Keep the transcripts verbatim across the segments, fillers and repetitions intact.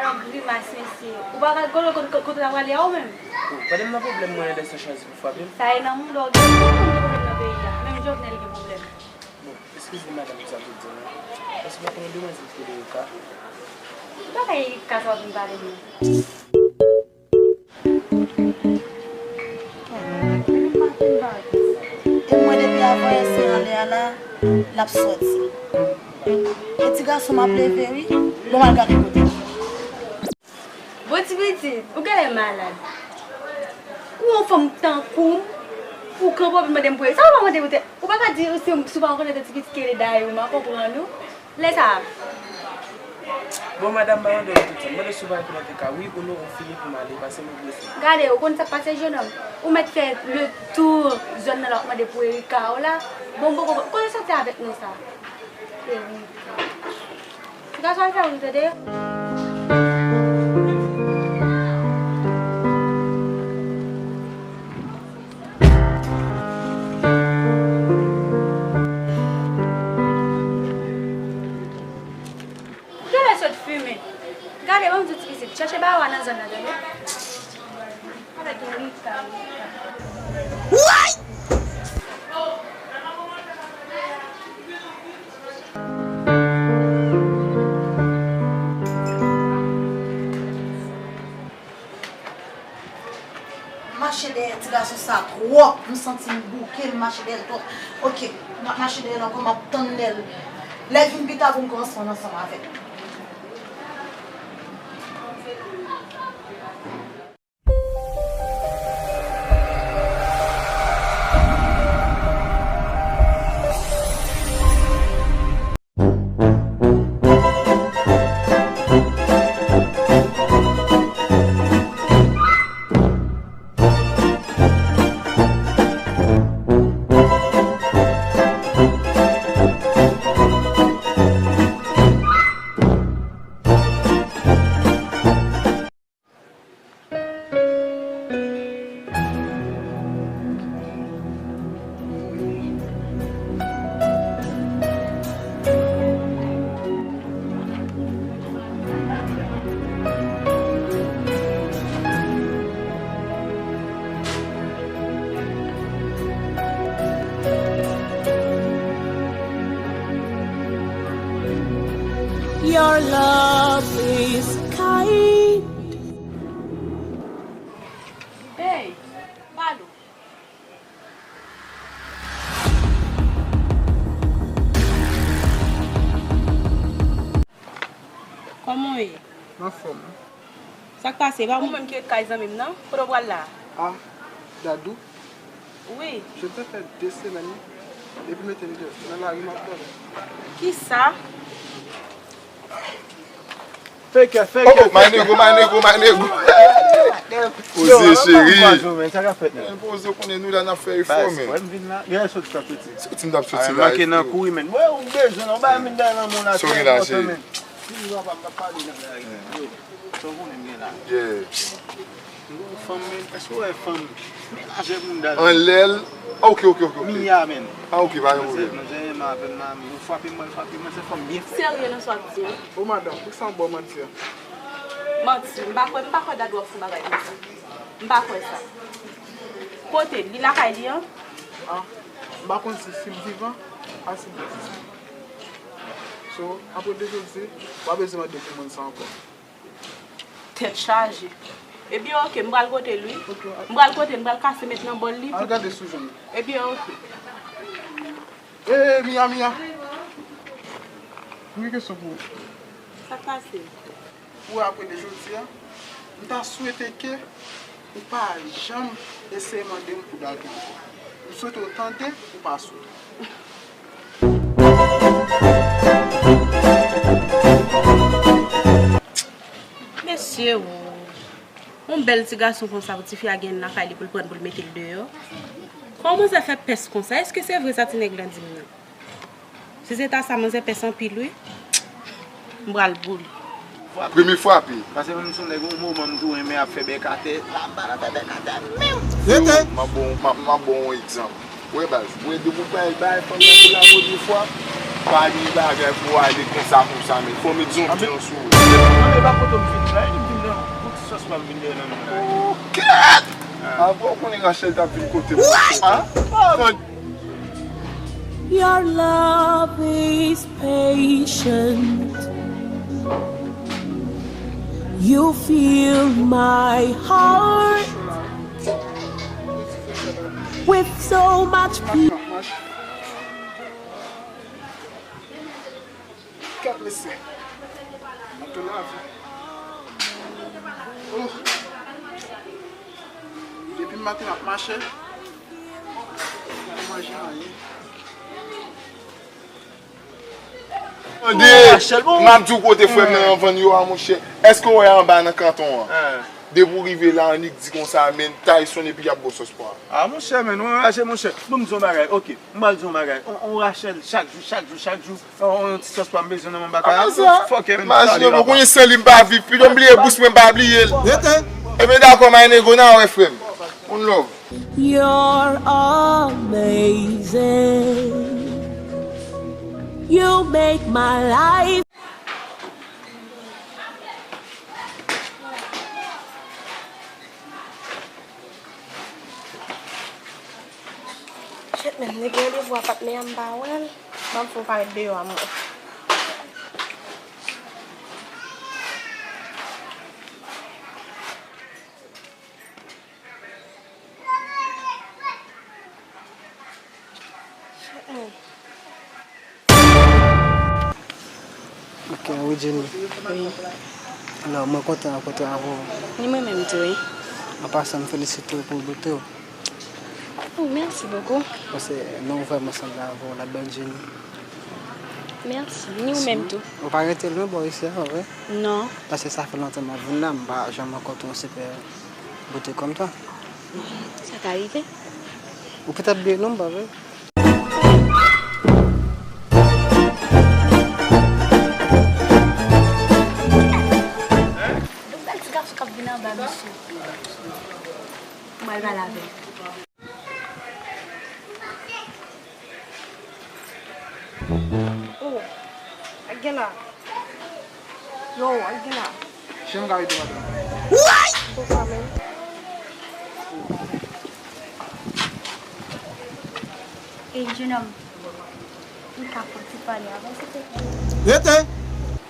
Grimas, mesye. Ou pa ka kote, kote, kote w ta prale a ou menm? Bon, pandan m nan pwoblèm, mwen lè sa chwazi pou frape m. Sa e nan mouda w gen pwoblèm nan peyi a. Menm Jovenel gen pwoblèm. Bon, eskize m, madanm, pou sa m te di w lan. Èske w pa konnen demwazèl ki rele Erika? Ki bagay Erika sa w ap vin pale m nan? E mwen depi avan ese anlè a la, l ap sòti. E ti gason m ap leve wi, bon m al gade kote l. Bon ti pitit, ou genlè malad. Ou yon fanm tankou m, ou kanpe w ap mande m pou Erika. Sa ou pa mande pou tèt? Ou pa ka di si, si w pa rekonèt ti pitit ki rele Dayou, m a konprann ou. Lè sa a. Bon, madanm, m pa mande w tout sa. M mande w si w pa rekonèt Erika. Wi ou non, ou fini pou m ale, paske m blese. Gade, ou konn sa k pase, jennonm? Ou mèt fè le tour zòn nan la, w ap mande pou Erika w la. Bon, m poko konn, kote w soti avèk non sa? Erika. Ti gason al fè wout ou tande. Genlè sot fimen. Gade, ban m di w ti pitit, chèche bawa nan zòn nan tande. Avèk Erika, Erika. Woy! M mache dèyè ti gason sa twòp, m santi m bouke, m mache dèyè l twòp. Oke, m ap mache dèyè l ankò, m ap tann lè l, lè l vin pita pou m kòmanse ansanm avè l. Your love is kind. Hey, Balou. Kòman w ye? M anfòm. Sa k pase? Pa ou menm ki ret kay zanmi m nan? Kote w pral la? Ah, Dadou? Wi. Je te fè de semèn wi. Depi mete m deyò, se nan lari m ap dòmi. Kisa? Fake, fake, oh, oh, my nigga, my nigga, my nigga. Poze, cheri. Men poze, konnen nou la n ap fè efò, men. Soti m t ap soti la. Manke nan kouri, men. Mwen ou bezwen, ou bay men dèyè nan moun la. Sorry la, cheri. Yeah. M gon fanm, men, èske w wè fanm menajè moun dal? Anlè l. Ah, ok, ok, ok, ok. Mia, men. Ah, ok, pa gen pwoblèm. Manzè, manzè renmen avè m, mami. Ou frape m, mwen frape, manzè fanm byen fèt. Serye nan sa w ap di a? O madanm, poukisa w ba w manti a? Manti? M pa kwè, m pa kwè Dadou ap fè yon bagay konsa. M pa kwè sa. Kote l? Li lakay li an? Ah, m pa konn si, si l vivan, a si l mò. So, apre de jodi, w pa bezwen mande pou moun sa ankò. Tèt chaje. Ebyen, oke, m pral kote l, wi. M pral kote l, m pral kase met nan bòl li. Al gade si w jwenn li. Ebyen, oke. Ee, Mia, Mia. M gen kesyon pou ou. Sa k pase? Pou apre de jodi a, m ta swete ke ou pa janm eseye mande m pou Dadou ankò. M swete w tande, ou pa sou. Mesye o! Yon bèl ti gason konsa pou tifi a gen lakay li pou l pran pou l mete l deyò. Kòman sa fè pès konsa? Èske se vre sa ti nèg lan di m nan? Si se ta sa, manzè pès anpil wi. M pral boule. Premye frape. Paske menm si yon nèg yon moman m tou renmen ap fè bèk atè, la m pa nan fè bèk atè menm. Rete. M ap bon, m ap, m ap bon yon egzanp. Wè baz, wè depi w bay, bay fanm nan pou la premye fwa, pa gen bagay pou w ale konsa, konsa, men fò w met yon pye sou wout. Se pa kote m vin la, li vin nan yon ti sòs pa m vin dèyè nan men la. Kèt! Apre w konnen Rachel t ap vin kote m. Ah! Your love is patient. You fill my heart with so much peace. Kèt mesye. Nan tou lavi. Oh. Depi maten m ap mache. M pa manje anyen. Tande, m ap di w kote frè m nan an vann yo a, monchè. Èske w wè anba nan kanton an? Depi w rive la, annik di konsa, men Tyson epi y ap bo sòs pwa. Ah, monchè, men, nou anraje, monchè. Bon, m di w yon bagay, oke. M pral di w yon bagay. On, on Rachel, chak jou, chak jou, chak jou. On, on ti sòs pa m bezwen nan men baka. Apa sa? Fòkè, men, imajine w, konnen san li m pa viv. Pito m bliye bous mwen, m pa bliye l. Rete. Ebyen, dakò, my nigga, n a wè, frè m. One love. You're amazing. You make my life. Shit, men, nèg randevou a pa t men an m pa wè l. Ban m fè w parèt deyò a mwen. Shit, men. Ok, wi, Jenny. Wi. Alò, mwen kontan rankontre avè w. Ni mwen menm tou, wi. An pasan, m felisite w pou bote w. Oh, mèsi bokou. Paske non, w vrèman sanble avè w, la belle Jenny. Mèsi. Ni ou menm tou. Ou pa rete lwen bò isi a, vre? Non. Paske sa fè lontan m ap vin la, m pa janm rankontre yon sipè bote kòm twa. Sa ka rive. Ou petèt bliye non m, pa vre? Yon bèl ti gason k ap vin anba, mesye. Mwen al pale avè l. Oh, al gen la. Yo, al gen la. Jan m ka ede madanm? Poukwa menm? Ey, jenòm, m ka fè yon ti pale avè w, silvouplè? Rete!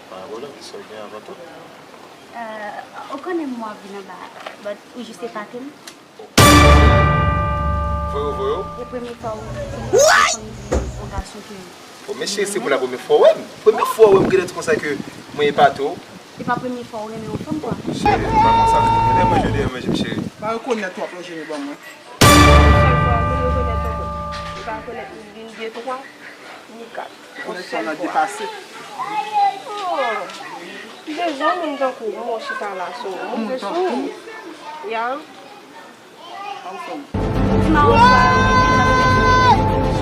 Pa gen pwoblèm, kisa w gen avè tou? Euh, ou konnen m ap vin anba, but ou jis epate m. Voye w, voye w. E premye fwa ou, premye fwa ou di yon gason ke... Bon, men cheri, se pou la premye fwa w wè m. Premye fwa w wè m genlè di konsa ke mwen epate w. Se pa premye fwa ou renmen yon fanm, kwa. Cheri, pa konsa. Genlè manje, genlè manje, cheri. Pa rekonèt w ap manje men ban mwen. Sèl fwa mwen rekonèt yon moun. Ou pa rekonèt ni de twa, ni kat. Yon sèl fwa. Oh, m bezwen moun tankou w, mwen chita la sou moun tankou w. Ya.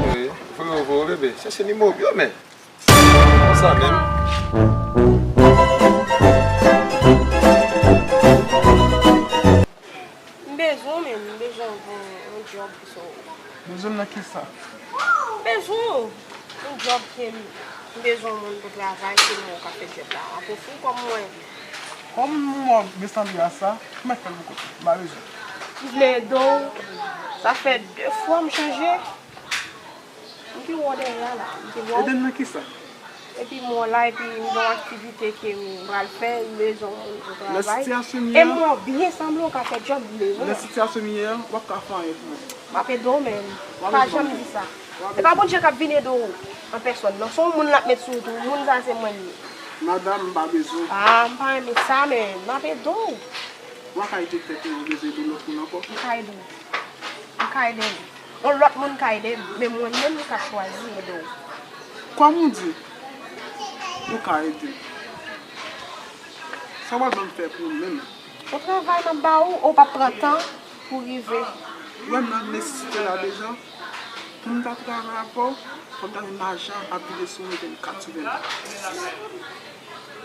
Cheri, voye w, voye w, bebe. Chèche nimewo m yo, men. Konsa menm. M bezwen w, men m bezwen w pou yon djòb. So, bezwen m nan kisa? M bezwen w. Yon djòb ke m, m bezwen yon moun pou travay, se mwen yo ka fè djòb la. Apre fou kòm mwen. Kòm mwen, m sanble a sa, kòman fè l pou kote? M pa bezwen. M vle ede w. Sa fè de fwa m chanje. M te wè w dèyè a la. M te wè w. Ede m nan kisa? Epi m wè w la, epi m gen yon aktivite ke m pral fè, m bezwen yon moun pou travay. E m wè w byen sanble w ka fè djòb, m bezwen w. Nan sitiyasyon m ye a, w ap ka fè anyen pou mwen. M ap ede w, men pa janm di sa. E pa Bondye k ap vin ede w an pèsòn, non. Se yon moun l ap met sou wout ou. Moun sa a se mwen li ye. Madanm, m pa bezwen. Ah, m pa renmen sa, men m ap ede w. Ou pa ka ede tèt ou, ou bezwen ede lòt moun ankò? M ka ede w. M ka ede w. Yon lòt moun ka ede m, men mwen menm m ka chwazi ede w. Kòman w di? Ou ka ede m. Sa w ap ban m fè pou ou menm? Yon travay m ap ba ou, ou p ap pran tan pou rive. Ou wè m nan nesesite la deja. Pou m ta travay avè w, fò m ta jwenn lajan ap vide sou mwen vennkat sou vennkat.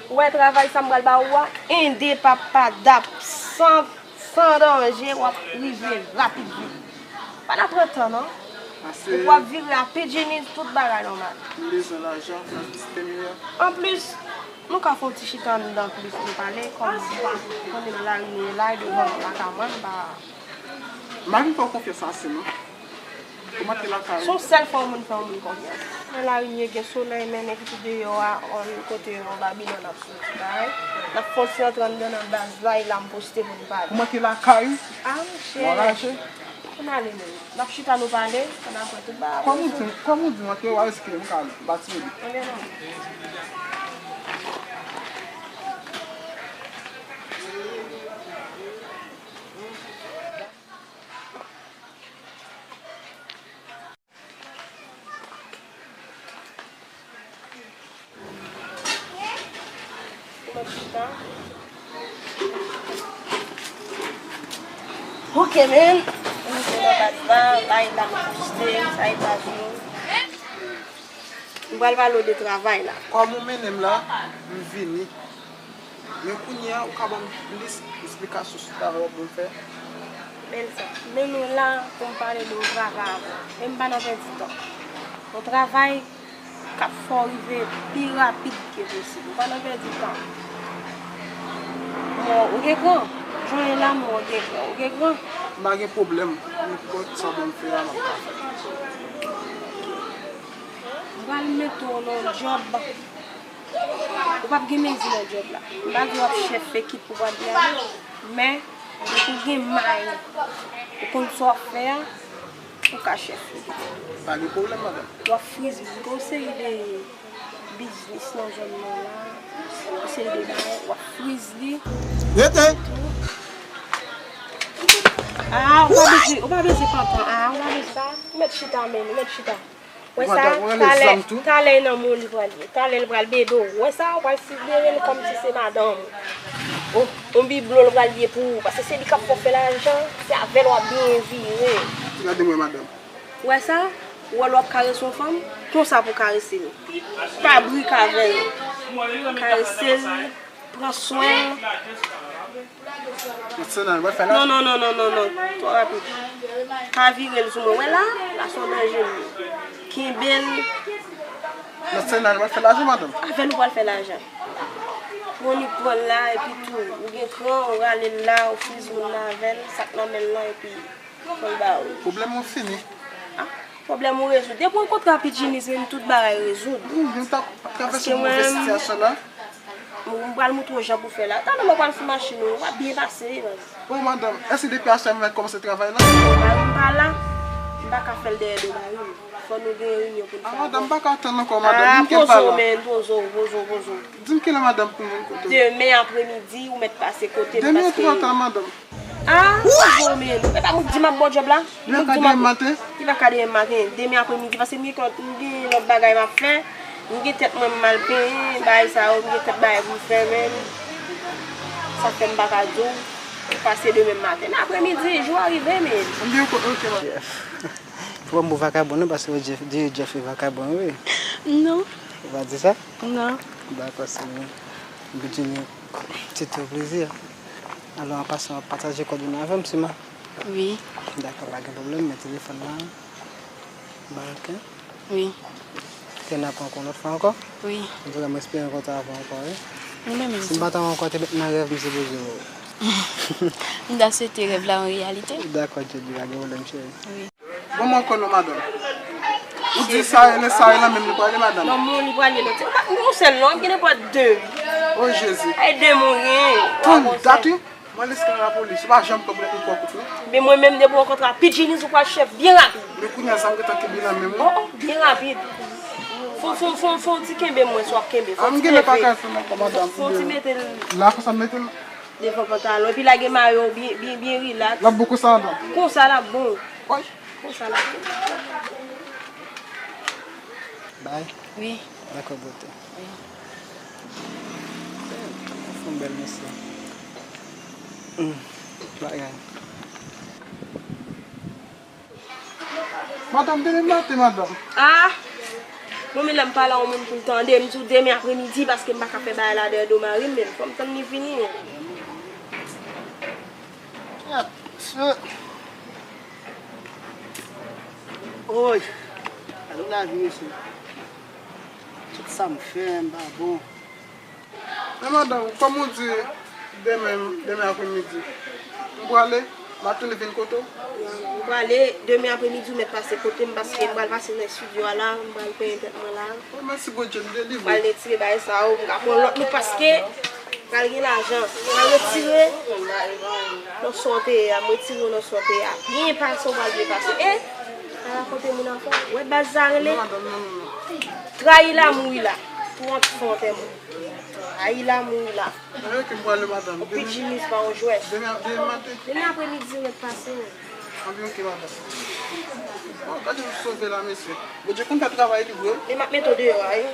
Ou wè travay sa m pral ba ou a, ende pa pa dap, san, san danje, w ap rive rapid vit. Pa nan pran tan non. Epi w ap vin rapid, Jenny, tout bagay nòmal. M bezwen lajan, lajan se te meyè. Anplis, Nou ka fè yon ti chita anndan plis nou pale, kòm ou konnen nan lari nou ye la, e devan lakay mwen, m pa. M pa vin fè w konfyans ase non. Ou manke lakay. Se yon sèl fwa yon moun fè yon moun konfyans. Nan lari nou ye, gen solèy, men nèg ki deyò a, on kote yon Babilòn ap soti bay. N ap fè yon ti rantre anndan nan baz la, e la m poste pou n pale. Ou manke lakay ou? Ah, monchè. Ou anraje? Ann ale menm. N ap chita nou pale, ann apre tout bagay. Kòm ou di, kòm ou di, mwen ke w a riske, m ka bati ou. Ann ale non. Ok, men. Nou se nan baz la, bay la nou poste, sa e baz nou. M pral pale w de travay la. Kòm ou mennen m la, m vini. Men kounye a, ou ka ban m plis esplikasyon sou travay w ap ban m fè? Bèl sa. Men nou la pou m pale de yon travay avè w. E m pa nan pèdi tan. Yon travay k ap fè w rive pi rapid ke posib. M pa nan pèdi tan. Bon, ou gen kran. Jan w ye la, m wè w gen kran. Ou gen kran. M pa gen pwoblèm. Nenpòt sa w ban m fè a, m ap ka fè. M pral mete w nan yon djòb. Ou p ap gen mezi nan djòb la. M pa di w ap chèf ekip ou pral di a non. Men, depi w gen may, ou konn sa w ap fè a, ou ka chèf li. Pa gen pwoblèm, madanm. W ap friz li. Gen yon seri de biznis nan zòn nan la. Yon seri de bagay, w ap friz li. Rete! Ah, ou pa bezwen, ou pa bezwen panpan. Ah, ou pa bezwen sa. Ou mèt chita menm, ou mèt chita. Wè sa, talè, talè nan men w li pral ye. Talè li pral bebe w. Wè sa, ou pral konsidere l kòmsi se madanm ou. O, yon biblo li pral ye pou ou. Paske se li k ap fè w fè lajan, se avè l w ap byen vire. Gade mwen, madanm. Wè sa, ou wè lè w ap karese yon fanm, konsa pou w karese l. Pa brik avè l. Karese l, pran swen l. Nan sèn nan, nou pral fè lajan. Non, non, non, non, non, non. Twò rapid. Pa vire l sou mwen. Wè la, la se yon danje m ye. Kenbe l. Nan sèn nan, nou pral fè lajan, madanm. Avè l ou pral fè lajan. Bon, li pran l la, epi tou, ou gen kran, ou rale l la, ou friz moun nan avè l, sa k nan men l lan, epi fè l ba ou. Pwoblèm ou fini. Ah, pwoblèm ou rezoud. Depi w rankontre ak P G Nice, menm tout bagay rezoud. Wi, nou t ap travèse yon move sitiyasyon la. M pral montre w jan pou fè la. Talè mwen pral sou machin ou, w ap byen pase, wi, baz. Bon, madanm, èske depi aswè m mèt kòmanse travay la? Mari m pa la, m pa ka fè l dèyè do mari m. Fò nou gen reyinyon pou n fè. Ah, madanm, m pa ka tann ankò, madanm. Ah, poze w, men, poze w, poze w, poze w. Di m kilè, madanm, pou mwen kote w. Demen apremidi, ou mèt pase kote m. Demen twò ta, madanm. Ah, bon, men, e pa mwen k di m ap ba w djòb la? Li pa ka demen maten? Li pa ka demen maten. Demen apremidi, paske m gen lòt, m gen lòt bagay m ap fè. M gen tèt mwen m al penyen, bagay sa yo, m gen kèk bagay pou m fè, men sa fè m pa ka di w pase demen maten. Men apremidi, jou a rive, men. M gen yon kote, ok, madanm. Jeff. Fò m pou vakabon non, paske Jeff, di Jeff e vakabon wi. Non. Ou pa di sa? Non. Dakò, se byen. M vin di nou ti tou plezi. Alò, an pasan, w ap pataje kòdone avè m, Sima? Wi. Dakò, pa gen pwoblèm, men telefòn nan, ba okenn. Wi. Ke n ap rankontre yon lòt fwa ankò? Wi. Antouka, m espere rankontre avè w ankò, wi. Mwen menm tou. Si m pa ta rankontre w, te mèt nan rèv, m sipoze wè w. M ta swete rèv la an reyalite. Dakò, Djedi, pa gen pwoblèm, cheri. Wi. Bon, mwen konn non, madanm. Ou di sa rele, sa rele, menm li prale, madanm. Non, moun li prale, non. Se pa, nou sèl, non, gen nenpòt de. O Jezi. Ay, de moun, gen. Tann dat, wi. Mwen leskri nan lapolis, ou pa janm pran pwoblèm pou kò kout, non. Men mwen menm, depi w rankontre ak P G Nice, ou pral chèf byen rapid. Men kounye a, sa m gentan kenbe nan men m, wi. O, o, byen rapid. Fon, fon, fon, fon ti kenbe mwen, si w ap kenbe. Fon ti leve. Fon ti mete l. La, konsa m mete l. Devan pantalon. Epi lage mayo byen, byen, byen rilaks. L ap bon konsa, madanm? Konsa l ap bon. Wi. Konsa l ap bon. Bay. Wi. Dakò, bote. Wi. Fon bèl mesye. Hmm. Bagay. Madanm, demen maten, madanm. Ah! Mwen menm lè m pale a yon moun pou l tande, m di w demen apremidi paske m pa ka fè bagay la dèyè do mari m, men fò m tann li vini. Gad, mesye. Oy! Gade yon lavi, mesye. Tout sa m fè, m pa bon. Men madanm, kòm ou di, demen, demen apremidi, m prale, m ap tounen vin kote w. M prale, demen apremidi, ou mèt pase kote m, paske m pral pase nan estidyo a la, m pral penyen tèt mwen la. Oh, mèsi Bondye, m delivre. M pral retire bagay sa yo, m ka pran lòt look, paske pral gen lajan. M pral retire nan sa w te ye a, m retire w nan sa w te ye a. Byen pase, w pral byen pase. E, ala kote moun an fè. Ou wè baz sa rele? Non, madanm, non, non, non. Trayi la, mouri la. Pou w ap fè yon tèm. Trayi la, mouri la. Anben, ok, m prale, madanm. Ou pidjinis pa yon jwèt. Demen, demen maten. Demen apremidi, ou mèt pase. Anben, ok, madanm. Oh, gade nou sove la, mesye. Bondye konn fè travay li vre. Li m ap mete w deyò a, wi.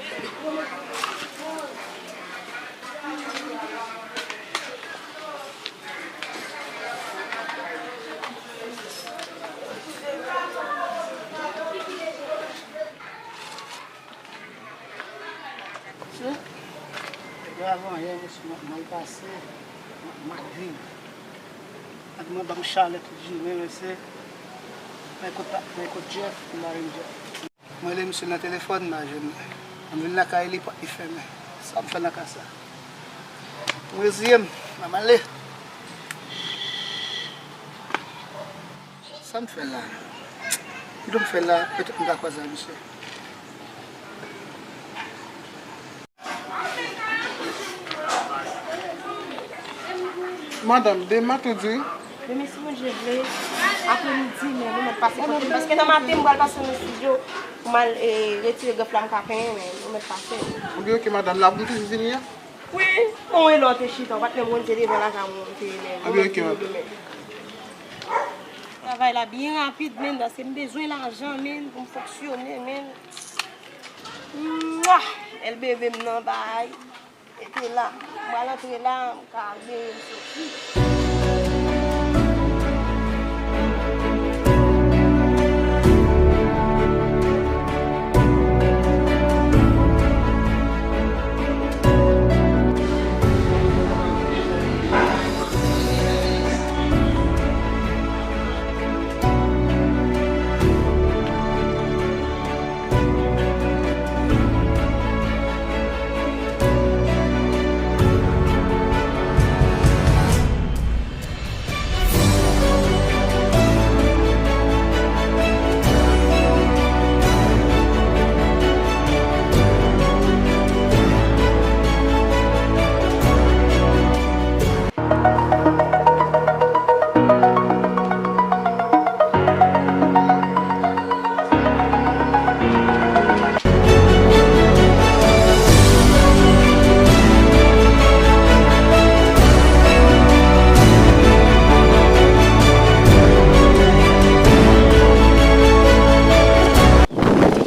Mesye, depi avan yè, mesye, m ap mal pase, m ap mal viv. Ak mwen, ban m chalè tout jounen, mesye. Mwen kot, mwen kot Jeff, m pa jwenn Jeff. Mwen rele misye nan telefòn, m pa jwenn li. Mwen vin lakay li, pòt li fèmen. Sa m fè nan ka sa? M reziye m, m ap ale. Sa m fè la? Kidon m fè la? Petèt m ka kwaze ak misye. Madanm, demen maten w di? Demen, si Bondye vle, apremidi, men nou mèt pase kote m. Paske nan maten, m pral pase nan estidyo pou m al, eh, retire grèf la m ka penyen, men nou mèt pase. Anben, ok, madanm, la pou m toujou vini a? Wi, bon, e lè w te chita, w pa t menm konn se devan lakay mwen w te ye, men nou mèt vini demen. Travay la byen rapid, men, paske m bezwen lajan, men, pou m fonksyone, men. Mwa! Bèl bebe m nan bay. Rete la. M pral antre la, m ka genyen m soti.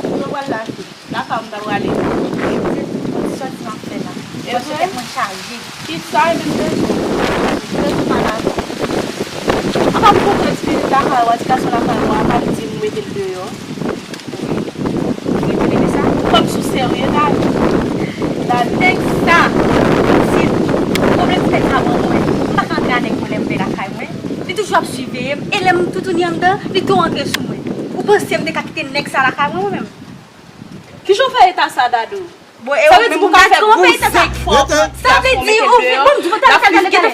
Kote w pral la, fi? Lakay ou m ta prale. Se ti sòti m ap fè la. Paske tèt mwen chaje. Kisa e menm bezwen? Bezwen pa la. Apa m pou pran ti pitit lakay ou a, ti gason lakay ou a, apa m di m mete l deyò? Ou retire sa? Kòm sou serye, Dani. Dani. Nèg sa, si pwoblèm ti nèg sa ban mwen, m pa ka antre a nèg mwen lè m vle lakay mwen. Li toujou ap siveye m, e lè m toutouni anndan, li tou antre sou mwen. Ou panse m te ka kite nèg sa lakay mwen, mwen menm? Kijan w fè eta sa, Dadou? Bon, e sa vle di ou ka fè bouzen k fò. Sa vle di ou vin, bon, m di w, talè, talè, talè, talè.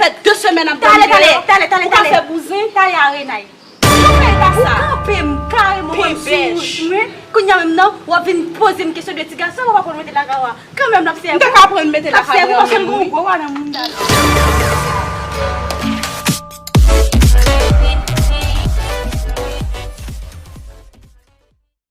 Talè, talè, talè, talè, talè. Ou ka fè bouzen, talè a renay. Kijan w fè eta sa? Ou kanpe m kareman, w ap sou wouch mwen. Kounye a menm nan, w ap vin poze m kesyon de ti gason, w ap aprann mete lakay ou a. Kanmenm, l ap sèvi. M te ka aprann mete lakay mwen, men wi. Gwo wa nan moun, Dadou.